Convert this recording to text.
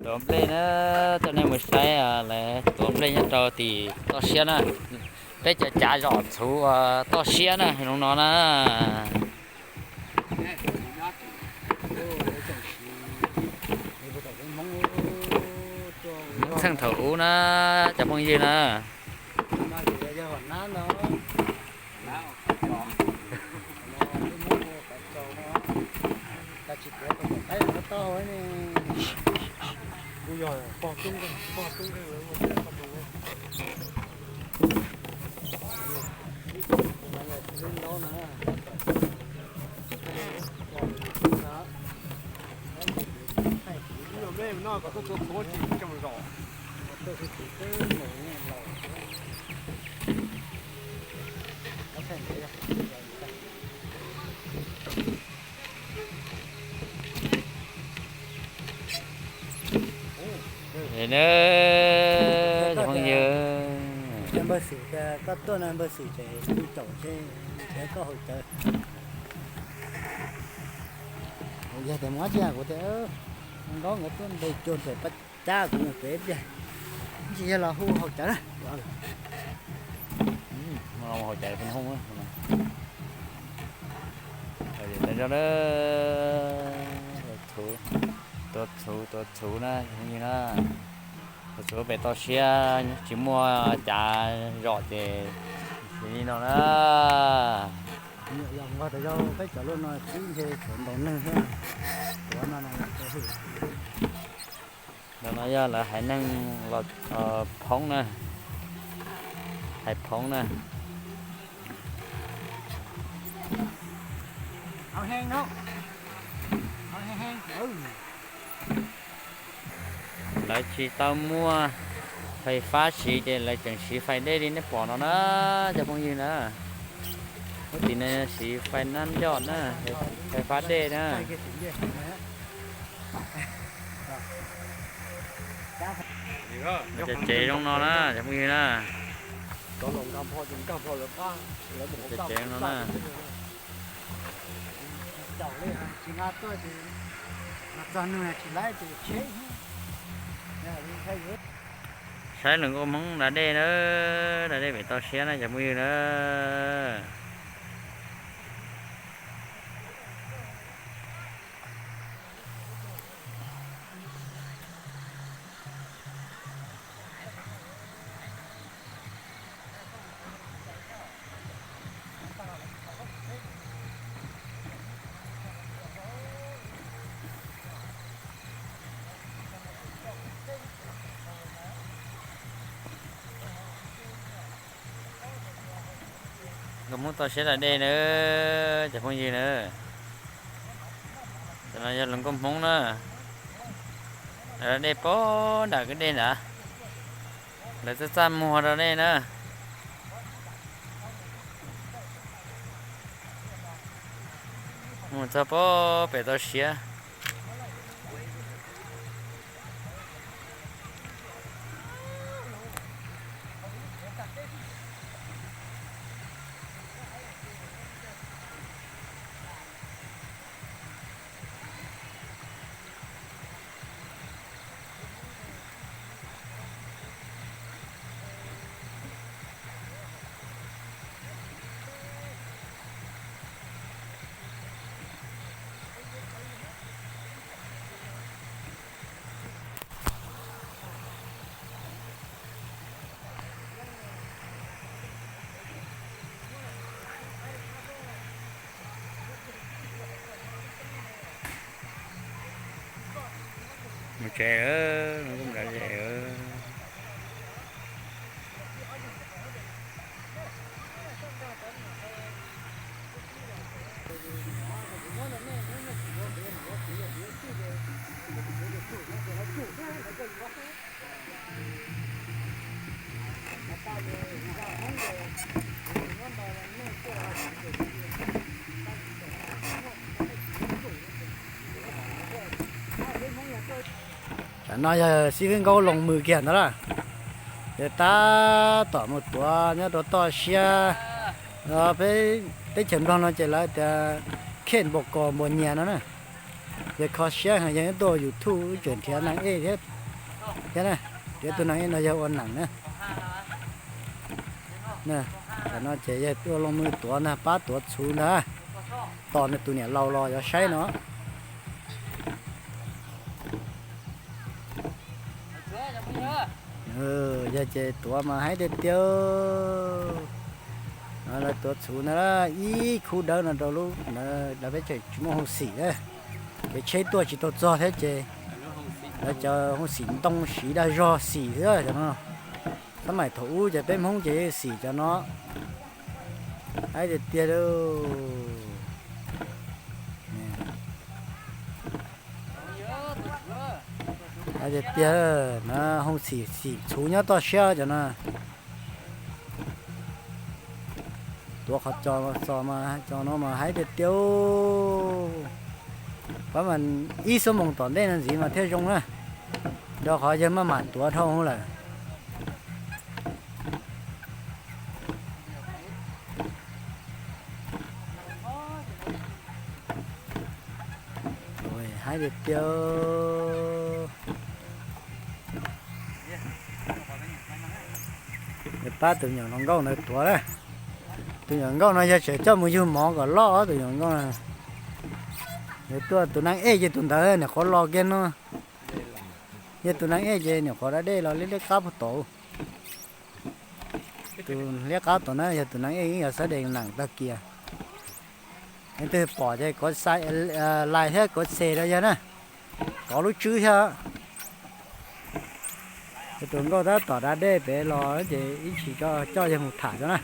Tuav nplej na, coj nej mus saib lawv tuav nplej nyob rau tim toj siab na. Peb cov cav zom txhuv toj siab na, zoo no na. Hmoob txheej thaum ub na, cov phooj ywg na. Npawg Xwm tias koj tuaj no, Npawg Xwm ces kuj caum ntshe nrhiav koj haus cawv. Yog tias muab tsiaj kuv tias, Nkauj nkawd tuaj nte cuag pem pab cab kuv mus pem ib pliag, ntsis yog los hu haus cawv na. Haus cawv peb hooj. Tua txhuv, tua txhuv na, phooj ywg na. Tua txhuv pem toj siab tsis muaj cav zom ces li no na. Peb cov lub no txib ntshe tshuav ntau neeg thiab. Ntawm no yog lawv haiv neeg los phoob na, hais phoob na. Lawv tsis tau muaj fais fab siv ces lawv tseem siv fais dej li nej pom no na, cov phooj ywg na. Lub tim no siv fais nab ncoj na, fais fab dej na. Cov tsev zoo no na, cov phooj ywg na. Cov tsev zoo no na. Saib lawv nkauj Hmoob da dej na, da dej pem toj siab na cov phooj ywg na. Nkauj Hmoob toj siab da dej na, cov phooj ywg na. Cov no yog lawv nkauj Hmoob na. Lawv da dej pem nram kwj dej ntawd. Lawv txaj txaj muag rau nej na. Mus txog pem toj siab. Mus tsev, mus tsev. Tam no yog Xib Hwb Nkauj Loos Mws kiag ntawd lawm. Ces tab tom mus tuav nyob rau toj siab. Peb teb chaws Nplog no ces lawv tias khej npos kos npos nyias no na. Yawg kho siab heev, yawg tuaj YouTube wb tseem nrhiav neeg ej thiab, thiab na, nrhiav tus neeg ej no yawg ua neeg na. Tam no ces yawg tuaj looj mw tuav ntag, pab tuav txhuv ntag. Tos nws tus niam laus los yuav saib no. Yog ces tuav mas haib tiag tiag. Lawv tuav txhuv ntag, ib khub dawb no rau lub ntawd, lawv peb tseem tsis muaj hoo xim na. Kev tsheb tuaj tsis tau txog thiab ces lawv cov hoo xim ntoo siv dag zog xim xwb cov no. Xab maim thaum ub ces peb Hmoob ces xim cov no haib tiag tiag lauj. Haib tiag tiag, hoo xim xim txhuv nyob toj siab cov no. Tuav qhov cos txos mas cov no mas haib tiag tiag. Pab mas ib xuab moos tom ntej no ntxiv mas thiaj zoo na, rau qhov yawg maj mam tuav dhau lawm. Haib tiag tiag. Pab tus nyuam hluas nkauj ntawd tuav na. Tus nyuam nkauj no yog tseem coj mus yug mov kom loj tus nyuam nkauj no. Nws tuaj tus neeg ej ces tus ntawd nyuam qhuav los kiag no. Yog tus neeg ej ces nyuam qhuav da dej los liab liab qab puag tod. Tus liab qab tod na yog tus neeg ej, yog xav de nees tag kiag. Leej twg pom ces kov xais, like thiab kov share rau yawg na, kov lub tswb thiab. Tus nkauj tab tom da dej pem los ces ib tsam coj yawg mus tham tso na.